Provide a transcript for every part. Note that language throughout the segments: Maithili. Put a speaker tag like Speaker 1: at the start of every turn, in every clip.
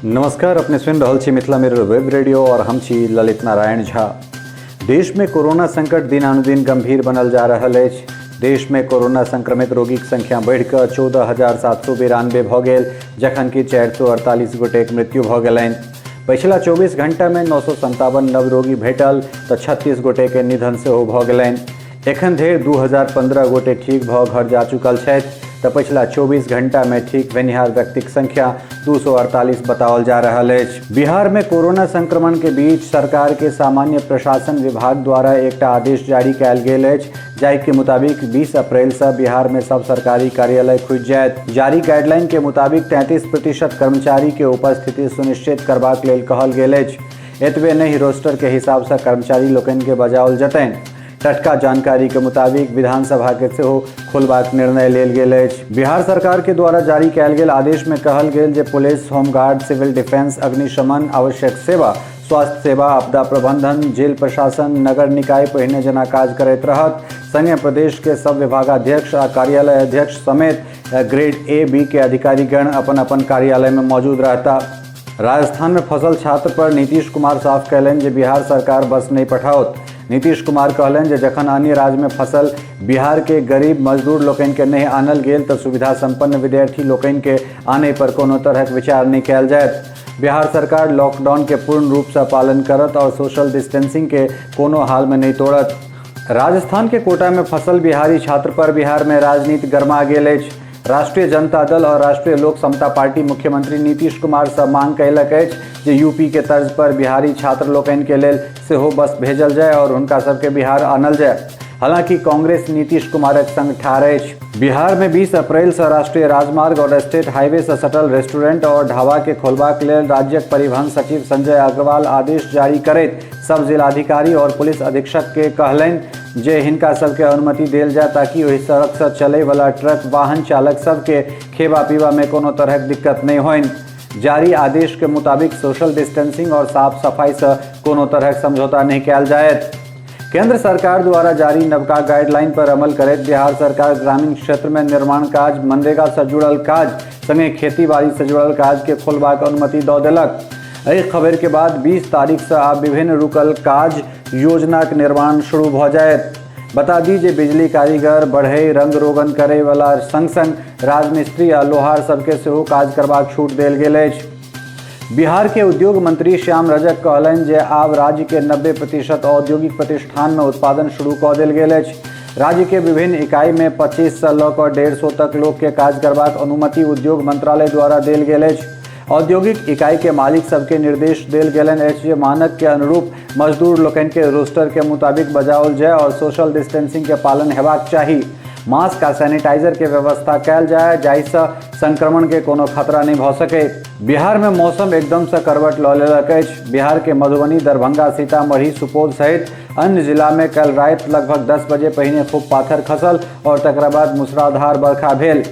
Speaker 1: नमस्कार, अपने सुनि रहल छी मिथिला मिरर वेब रेडियो और हम छी ललित नारायण झा। देश में कोरोना संकट दिनानुदिन गंभीर बनल जा रहल अछि। देश में कोरोना संक्रमित रोगीक संख्या बढ़िकऽ 14,792 भऽ गेल, जखन कि 448 गोटेक मृत्यु भऽ गेलनि। पछिला 24 घंटामे 957 नव रोगी भेटल तऽ 36 गोटेके निधन सेहो भऽ गेलनि। एखन धरि 2015 गोटे ठीक भऽ घर जा चुकल छथि तऽ पछिला 24 घंटामे ठीक भेनिहार व्यक्तिक संख्या 248 बताओल जा रहल अछि। बिहारमे कोरोना संक्रमण के बीच सरकार के सामान्य प्रशासन विभाग द्वारा एकटा आदेश जारी कयल गेल अछि, जाहि के मुताबिक 20 अप्रैल से बिहार में सब सरकारी कार्यालय खुजि जायत। जारी गाइडलाइन के मुताबिक 33% कर्मचारी के उपस्थिति सुनिश्चित करबाक लेल कहल गेल अछि। एतबे नहि, रोस्टर के हिसाब से कर्मचारी लोकनि के बजाओल जतनि। टटका जानकारी के मुताबिक विधानसभा के सेहो खोलबाक निर्णय लेल गेल अछि। बिहार सरकार के द्वारा जारी कयल गेल आदेश में कहल गेल जे police, home guard, civil defence, अग्निशमन, आवश्यक सेवा, स्वास्थ्य सेवा, आपदा प्रबंधन, जेल प्रशासन, नगर निकाय पहिने जेना काज करैत रहत। संगे प्रदेश के सब विभागाध्यक्ष आ कार्यालय अध्यक्ष समेत ग्रेड ए बी के अधिकारीगण अपन अपन कार्यालय में मौजूद रहता। राजस्थान में फसल छात्र पर नीतीश कुमार साफ कयलनि जे बिहार सरकार बस नहि पठाओत। नीतीश कुमार कहलनि जे जखन अन्य राज्य में फसल बिहार के गरीब मजदूर लोकनि के नहि आनल गेल तऽ सुविधा संपन्न विद्यार्थी लोकनि के आनय पर कोनो तरहक विचार नहि कयल जायत। बिहार सरकार लॉकडाउन के पूर्ण रूप से पालन करत और सोशल डिस्टेंसिंग के कोनो हाल में नहीं तोड़त। राजस्थान के कोटा में फसल बिहारी छात्र पर बिहार में राजनीति गरमा गेल अछि। राष्ट्रीय जनता दल और राष्ट्रीय लोक समता पार्टी मुख्यमंत्री नीतीश कुमार से मांग कयलक अछि जे यूपी के तर्ज पर बिहारी छात्र लोकनि के लेल सेहो बस भेजल जाय और हुनका सबके बिहार आनल जाय। हालांकि कांग्रेस नीतीश कुमारक संग ठाढ़ अछि। बिहार में 20 अप्रैल से राष्ट्रीय राजमार्ग और स्टेट हाईवे से सटल रेस्टोरेंट और ढाबा के खोलबाक लेल राज्यक परिवहन सचिव संजय अग्रवाल आदेश जारी करैत सब जिलाधिकारी और पुलिस अधीक्षक के कहलनि जे हिनका सबके अनुमति देल जाय ताकि ओहि सड़क से चलय वाला ट्रक वाहन चालक सबके खेबा पीबा में कोनो तरहक दिक्कत नहीं होइन। जारी आदेश के मुताबिक सोशल डिस्टेंसिंग और साफ सफाई से कोनो तरहक समझौता नहीं कयल जायत। केंद्र सरकार द्वारा जारी नवका गाइडलाइन पर अमल करैत बिहार सरकार ग्रामीण क्षेत्र में निर्माण काज, मनरेगा से जुड़ल काज संगे खेती बाड़ी से जुड़ल काज के खोलबाक अनुमति दऽ देलक। एहि खबर के बाद 20 तारीख से आब विभिन्न रुकल काज योजनाक निर्माण शुरू भऽ जायत। बता दी जे बिजली कारीगर, बढ़ई, रंग रोगन करे वाला संग संग राजमिस्त्री आ लोहार सबके सेहो काज करबाक छूट देल गेल अछि। बिहार के उद्योग मंत्री श्याम रजक कहलनि जे आब राज्य के 90% औद्योगिक प्रतिष्ठान में उत्पादन शुरू कऽ देल गेल अछि। राज्य के विभिन्न इकाई में 25 से लऽ कऽ 150 तक लोक के काज करबाक अनुमति उद्योग मंत्रालय द्वारा देल गेल अछि। औद्योगिक इकाई के मालिक सबके निर्देश देल गेलनि अछि जे मानक के अनुरूप मजदूर लोकनि के रोस्टर के मुताबिक बजाओल जाय और सोशल डिस्टेंसिंग के पालन हेबाक चाही। मास्क आ सैनिटाइजर के व्यवस्था कयल जाय जाहिसँ संक्रमण के कोनो खतरा नहि भऽ सकै। बिहार में मौसम एकदम से करवट लऽ लेलक अछि। बिहार के मधुबनी, दरभंगा, सीतामढ़ी, सुपौल सहित अन्य जिला में कल राति लगभग 10 बजे पहिने खूब पाथर खसल और तकरा बाद मूसलाधार बरखा भेल।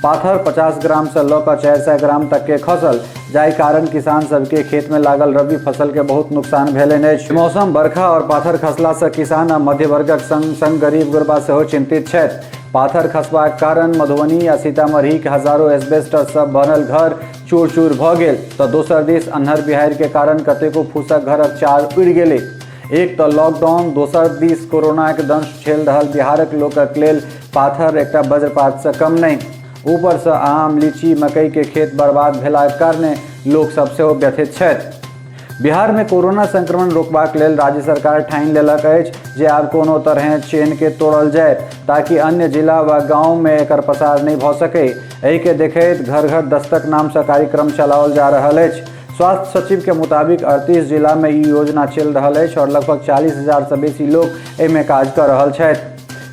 Speaker 1: पाथर 50 ग्राम से लऽ कऽ 400 ग्राम तक के खसल, जाहि कारण किसान सबके खेत में लागल रबी फसल के बहुत नुकसान भेलनि अछि। मौसम बरखा और पाथर खसला से किसान आ मध्य वर्गक संग संग गरीब गुरबा सेहो चिंतित छथि। पाथर खसबाक कारण मधुबनी आ सीतामढ़ीक हजारों एस्बेस्टस सँ बनल घर चूर चूर भऽ गेल तऽ दोसर दिस अन्हर बिहाड़ि के कारण कतेको फूसक घरक चार उड़ि गेलै। एक तऽ लॉकडाउन, दोसर दिस कोरोनाक दंश झेल रहल बिहारक लोकक लेल पाथर एकटा वज्रपात सँ कम नहि। ऊपर सँ आम, लीची, मकई के खेत बर्बाद भेलाक कारणे लोक सब सेहो व्यथित छथि। बिहार में कोरोना संक्रमण रोकबाक लेल राज्य सरकार ठानि लेलक अछि जे आब कोनो तरहें चेन के तोड़ल जाय ताकि अन्य जिला व गांव में एकर पसार नहि भऽ सकै। एहि के देखैत घर घर दस्तक नाम सँ कार्यक्रम चलाओल जा रहल अछि। स्वास्थ्य सचिव के मुताबिक 38 जिला में ई योजना चलि रहल अछि और लगभग 40,000 सँ बेसी लोक एहिमे काज कऽ रहल छथि।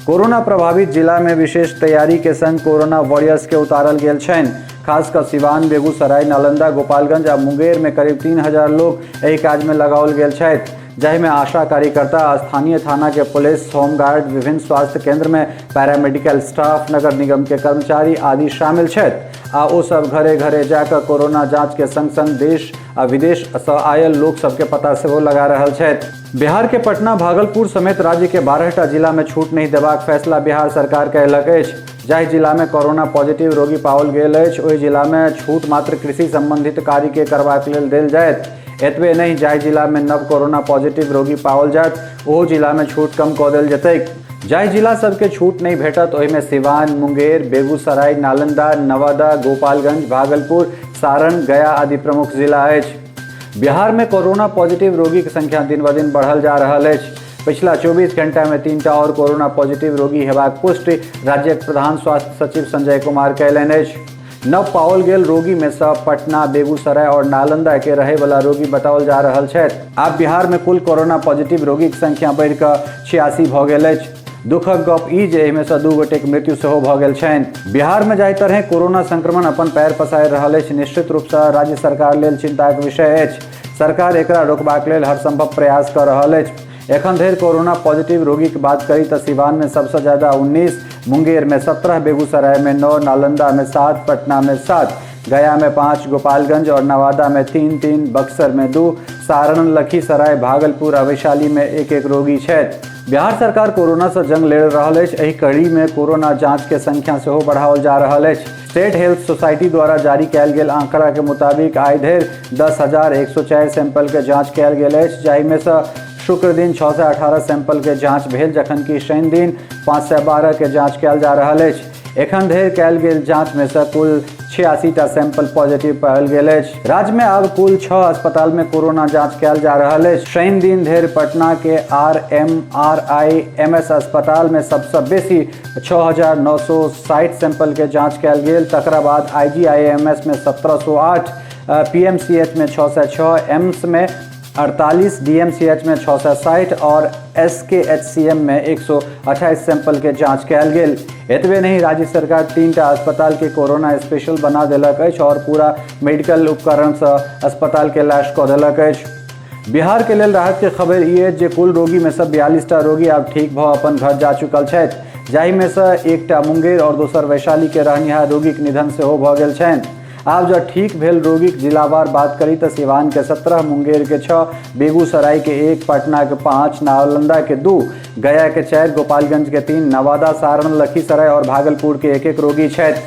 Speaker 1: कोरोना प्रभावित जिला में विशेष तैयारी के संग कोरोना वॉरियर्स के उतारल गेल छनि। खास कऽ सिवान, बेगूसराय, नालंदा, गोपालगंज आ मुंगेर में करीब 3000 लोक एहि काज में लगाओल गेल छथि, जाहिमे आशा कार्यकर्ता, स्थानीय थाना के पुलिस, होमगार्ड, विभिन्न स्वास्थ्य केंद्र में पैरामेडिकल स्टाफ, नगर निगम के कर्मचारी आदि शामिल छथि आ ओ सब घरे घरे जाकऽ कोरोना जांच के संग संग देश आ विदेश सँ आयल लोक सबके पता सेहो लगा रहल छथि। बिहार के पटना, भागलपुर समेत राज्य के 12टा जिला में छूट नहि देबाक फैसला बिहार सरकार कयलक अछि। जाहि जिला मे कोरोना पॉजिटिव रोगी पाओल गेल अछि, ओहि जिला मे छूट मात्र कृषि संबंधित कार्य के करबाक लेल देल जायत। एतबे नहि, जाहि जिला मे नव कोरोना पॉजिटिव रोगी पाओल जायत, ओहो जिला मे छूट कम कऽ देल जेतैक। जाहि जिला सबके छूट नहि भेटत, ओहिमे सिवान, मुंगेर, बेगूसराय, नालंदा, नवादा, गोपालगंज, भागलपुर, सारण, गया आदि प्रमुख जिला अछि। बिहार मे कोरोना पॉजिटिव रोगीक संख्या दिन ब दिन बढ़ल जा रहल अछि। पिछला 24 घंटा मे 3टा आओर कोरोना पॉजिटिव रोगी हेबाक पुष्टि राज्यक प्रधान स्वास्थ्य सचिव संजय कुमार कयलनि अछि। नव पाओल गेल रोगी मे सँ पटना, बेगूसराय आओर नालंदा के रहय वाला रोगी बताओल जा रहल छथि। आब बिहार मे कुल कोरोना पॉजिटिव रोगीक संख्या बढ़ि कऽ 86 भऽ गेल अछि। दुखक गप ई जे एहिमे सँ 2 गोटेक मृत्यु सेहो भऽ गेल छनि। बिहार मे जाहि तरहें कोरोना संक्रमण अपन पैर पसारि रहल अछि, निश्चित रूप सँ राज्य सरकार लेल चिंताक विषय अछि। सरकार एकरा रोकबाक लेल हरसंभव प्रयास कऽ रहल अछि। एखन धरि कोरोना पॉजिटिव रोगीक बात करी तऽ सिवान मे सबसँ ज्यादा 19, मुंगेर मे 17, बेगूसराय मे 9, नालंदा मे 7, पटना मे 7, गया मे 5, गोपालगंज और नवादा मे 3-3, बक्सर मे 2, सारण, लखीसराय, भागलपुर आ वैशाली मे 1-1 रोगी छथि। बिहार सरकार कोरोना सँ जंग लड़ि रहल अछि। एहि कड़ी मे कोरोना जांच के संख्या सेहो बढ़ाओल जा रहल अछि। स्टेट हेल्थ सोसाइटी द्वारा जारी कयल गेल आंकड़ा के मुताबिक आइ धरि 10,104 सैंपल के जांच कयल गेल अछि, जाहि मे सँ शुक्र दिन 618 सैंपल के जांच भेल, जखन कि शनि दिन 512 के जांच कयल जा रहल अछि। एखन धरि कयल गेल जांच मे सँ कुल 86 टा सैंपल पॉजिटिव पाओल गेल अछि। राज्य मे आब कुल 6 अस्पताल मे कोरोना जांच कयल जा रहल अछि। शनि दिन धरि पटना के R M R I M S अस्पताल मे सबसँ बेसी 6,960 सैंपल के जांच कयल गेल। तकरा बाद आई जी I am S मे 1,708, पी एम सी एच मे 606, एम्स मे 48, डी एम सी एच मे 660 और एस के एच सी एम मे 128 सैंपल के जांच कयल गेल। एतबे नहि, राज्य सरकार 3टा अस्पताल के कोरोना स्पेशल बना देलक अछि और पूरा मेडिकल उपकरण सँ अस्पताल के लैश कऽ देलक अछि। बिहार के लेल राहत के खबर ई अछि जे कुल रोगी मे सँ 42टा रोगी आब ठीक भऽ अपन घर जा चुकल छथि, जाहि मे सँ एकटा मुंगेर और दोसर वैशाली के रहनिहार रोगीक निधन सेहो भऽ गेल छनि। आब जँ ठीक भेल रोगीक जिलावार बात करी तऽ सिवान के 17, मुंगेर के 6, बेगूसराय के 1, पटना के 5, नालंदा के 2, गया के 4, गोपालगंज के 3, नवादा, सारण, लखीसराय और भागलपुर के 1-1 रोगी छथि।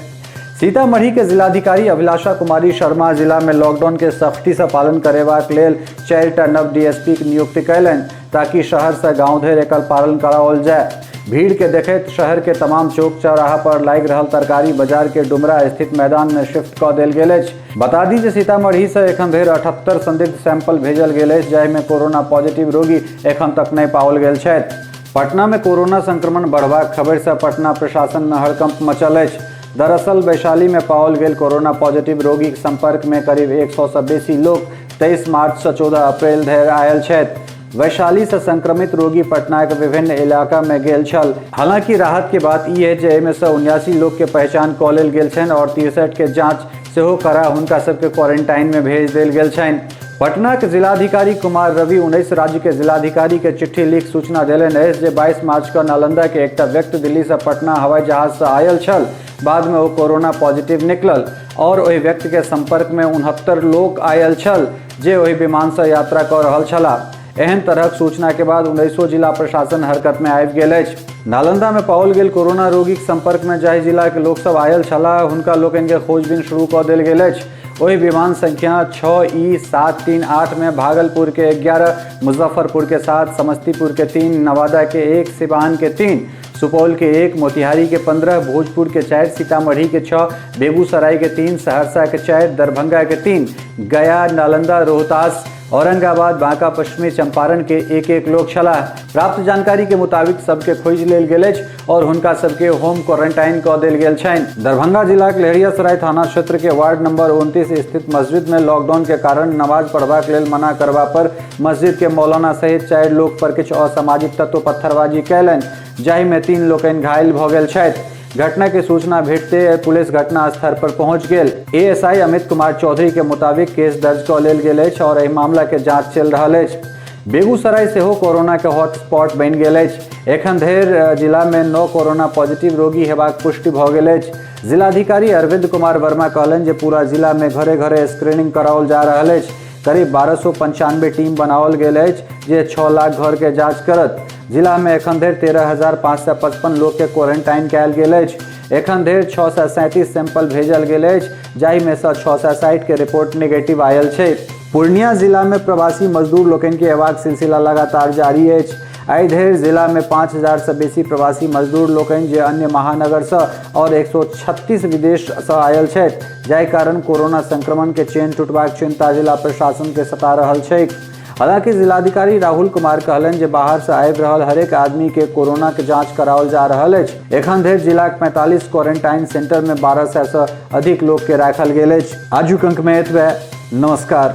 Speaker 1: सीतामढ़ी के जिलाधिकारी अभिलाषा कुमारी शर्मा जिला में लॉकडाउन के सख्ती से पालन करेबाक लेल 4टा नव डीएसपी के नियुक्ति कयलनि, ताकि शहर से गांव धरि एकर पालन कराओल जाय। भीड़ के देखैत शहर के तमाम चौक चौराहा पर लागि रहल तरकारी बाजार के डुमरा स्थित मैदान में शिफ्ट कऽ देल गेल अछि। बता दी जे सीतामढ़ी से एखन धरि 78 संदिग्ध सैंपल भेजल गेल अछि, जाहि में कोरोना पॉजिटिव रोगी एखन तक नहि पाओल गेल छथि। पटना में कोरोना संक्रमण बढ़बाक खबरि से पटना प्रशासन में हड़कंप मचल अछि। दरअसल वैशाली में पाओल गेल कोरोना पॉजिटिव रोगीक संपर्क में करीब 100 सँ बेसी लोक 23 मार्च सँ 14 अप्रैल धरि आयल छथि। वैशाली सँ संक्रमित रोगी पटनाक विभिन्न इलाका में गेल छल। हालांकि राहत के बात ई है जे एहिमे सँ 79 लोक के पहचान कऽ लेल गेल छनि और 63 के जांच सेहो करा हुनका सबके क्वारंटाइन में भेज देल गेल छनि। पटनाक जिलाधिकारी कुमार रवि 19 राज्य के जिलाधिकारी के चिट्ठी लिख सूचना देलनि अछि जे 22 मार्च के नालंदा के एकटा व्यक्ति दिल्ली से पटना हवाई जहाज से आयल छल। बाद में ओ कोरोना पॉजिटिव निकलल और ओहि व्यक्ति के संपर्क में 69 लोक आयल छल जे ओहि विमान से यात्रा कऽ रहल छलाह। एहन तरहक सूचना के बाद 19 जिला प्रशासन हरकत में आबि गेल अछि। नालंदा में पाओल गेल कोरोना रोगीक संपर्क में जाहि जिला के लोक सब आयल छलाह हुनका लोकनि के खोजबीन शुरू कऽ देल गेल अछि। ओहि विमान संख्या छओ ई सात तीन आठ में भागलपुर के 11, मुजफ्फरपुर के 7, समस्तीपुर के 3, नवादा के 1, सिवान के 3, सुपौल के 1, मोतिहारी के 15, भोजपुर के 4, सीतामढ़ी के 6, बेगूसराय के 3, सहरसा के 4, दरभंगा के 3, गया, नालंदा, रोहतास, औरंगाबाद, बांका, पश्चिमी चंपारण के 1-1 लोक छलाह। प्राप्त जानकारी के मुताबिक सबके खोजि लेल गेल अछि और हुनका सबके होम क्वारंटाइन कऽ देल गेल छनि। दरभंगा जिलाक लहेरियासराय थाना क्षेत्र के वार्ड नंबर 29 स्थित मस्जिद में लॉकडाउन के कारण नमाज पढ़बाक लेल मना करबा पर मस्जिद के मौलाना सहित 4 लोक पर किछु असामाजिक तत्व पत्थरबाजी कयलनि, जाहि में 3 लोकनि घायल भऽ गेल छथि। घटना के सूचना भेटते पुलिस घटना स्थल पर पहुंच गेल। एएसआई अमित कुमार चौधरी के मुताबिक केस दर्ज कऽ लेल गेल अछि और एहि मामला के जांच चलि रहल अछि। बेगूसराय सेहो कोरोना के हॉटस्पॉट बनि गेल अछि। एखन धरि जिला में 9 कोरोना पॉजिटिव रोगी हेबाक पुष्टि भऽ गेल अछि। जिलाधिकारी अरविंद कुमार वर्मा कहलनि जे पूरा जिला में घरे घरे स्क्रीनिंग कराओल जा रहल अछि। करीब 1295 टीम बनाओल गेल अछि जे 6 लाख घर के जांच करत। जिला में एखन धरि 13,555 लोक के क्वारंटाइन कयल गेल अछि। एखन धरि 637 सैंपल भेजल गेल अछि, जाहि मे सँ 660 के रिपोर्ट नेगेटिव आयल छै। पूर्णिया जिला मे प्रवासी मजदूर लोकनि के अयबाक सिलसिला लगातार जारी अछि। आइ धरि जिला मे 5000 सँ बेसी प्रवासी मजदूर लोकनि जे अन्य महानगर सँ और 136 विदेश सँ आयल छथि, जाहि कारण कोरोना संक्रमण के चेन टूटबाक चिंता जिला प्रशासन के सता रहल छैक। हालांकि जिलाधिकारी राहुल कुमार कहलनि जे बाहर से आबि रहल हरेक आदमी के कोरोना के जांच कराओल जा रहल अछि। एखन धरि जिलाक 45 क्वारेंटाइन सेंटर में 1200 से अधिक लोक के राखल गेल अछि। आजुक अंक में एतबे। नमस्कार।